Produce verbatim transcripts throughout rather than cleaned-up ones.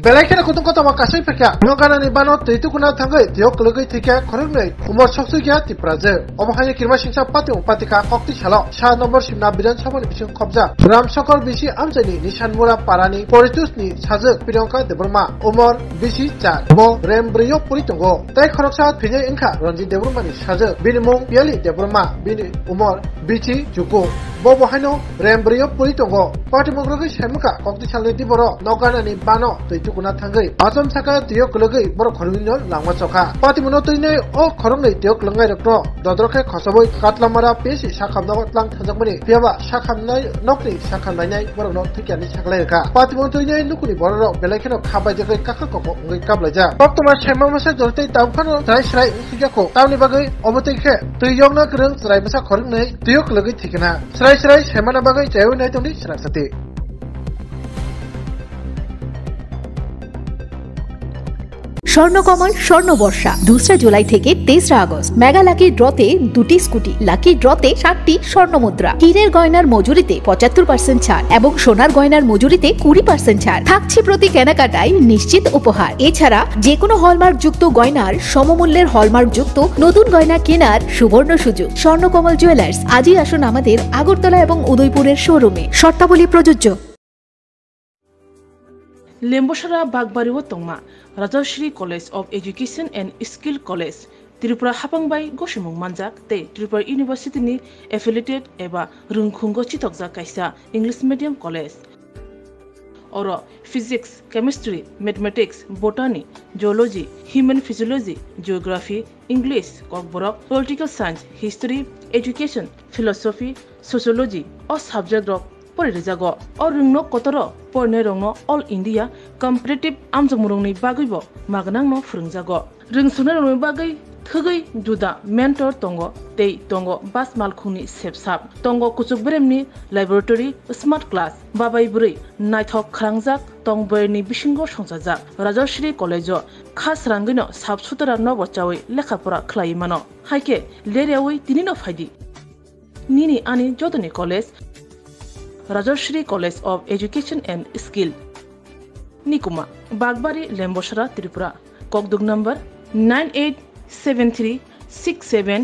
Belai kheno kutung kotorma kasai phekha. Noganani bano twi tukuna thangwi twiyo kwlwgwi thwikha khoroknwi umor soksukya Tiprajwk. Obo haino kirima singsa patimung patikha kokti salo sa nombor Simna Bidhan Sabhani bising khobjak Ramsokor bisi amchaini Nisanmura parani Poritusni sajwk Priyanka Debbarma, umor bisi char. Bo rem bwrwiyo puri tongo. Tei khoroksa philwi wngkha Ranjit Debbarmani sajwk, bini mung Piyali Debbarma, bini umor bisi chuku. Bo bo haino rem bwrwiyo puri tongo. Patimung rwgwi saimwkha kokti salni diboro noganani bano twi tukuna thangwi. Achom saka twiyo kwlwgwi borok khoroknwino langma chokha. Patimungno twinai o khoroknwi twiyo kwlwngnairokno dodrok khe khosabwi Katlamara P S C sakhamno tlang thanjakmani. Phiyaba sakhamnai nokni sakhamnainai borokno thwikyani saklai rwkha. Patimung twinai nukuni bororok belai kheno kha baijagwi kakha koko wngwi kaplaijak. Koktwma saima masa jora tei tabuk phano chwrai chwrai wngkha kho. Tamni bagwi obo twi khe twi yokna kwrwng chwrai bwsa khoroknwi twiyo kwlwgwi thwikha. Chwrai chwrai saimana bagwi chaywi nai tongdi swrang sati. Swarnakamal স্বর্ণ বর্ষা দুসরা জুলাই থেকে তেসরা August. Mega lucky ড্রতে দুটি scooty, lucky ড্রতে সাতটি স্বর্ণ মুদ্রা। হীরের গয়নার মজুরিতে পঁচাত্তর পার্সেন্ট ছাড় এবং সোনার গয়নার মজুরিতে কুড়ি পার্সেন্ট ছাড় থাকছে। প্রতি কেনাকাটায় নিশ্চিত উপহার। এছাড়া যে কোনো হলমার্কযুক্ত গয়নার সমমূল্যের হলমার্কযুক্ত নতুন গয়না কেনার সুবর্ণ সুযোগ। স্বর্ণকমল জুয়েলার্স, আজই আসুন আমাদের আগরতলা এবং উদয়পুরের শোরুমে। শর্তাবলী প্রযোজ্য। Lembosara Bagbari o tongma Rajashri College of Education and Skill College, Tripura hapang bai gosimung manjak tei Tripura University ni affiliated eba rwngkhungo chitokjak kaisa English medium college. Oro Physics, Chemistry, Mathematics, Botany, Zoology, Human Physiology, Geography, English, Kokborok, Political Science, History, Education, Philosophy, Sociology o subject rok pori rijago. O rwngno kotoro porinairokno All India Competitive amjokmungrokni bagwibo magnangno phwrwngjago. Rwngsongnai rokni bagwi thwgwi juda mentor tongo tei tongo bas malkhungni sepsap, tongo kuchuk beremni laboratory, smart class, babai bwrwi naithok khrangjak tong bwrwini bisingo songchajak. Rajashri College o kha srangwino sap sutara nobo chawi lekha pora khlaiwi mano. Haikhe leryawi tinino phaidi. Nini ani jotoni college, Rajashri College of Education and Skill. Nikuma, Bagbari, Lembosara, Tripura. Kokduk number nine eight seven three six seven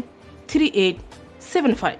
three eight seven five.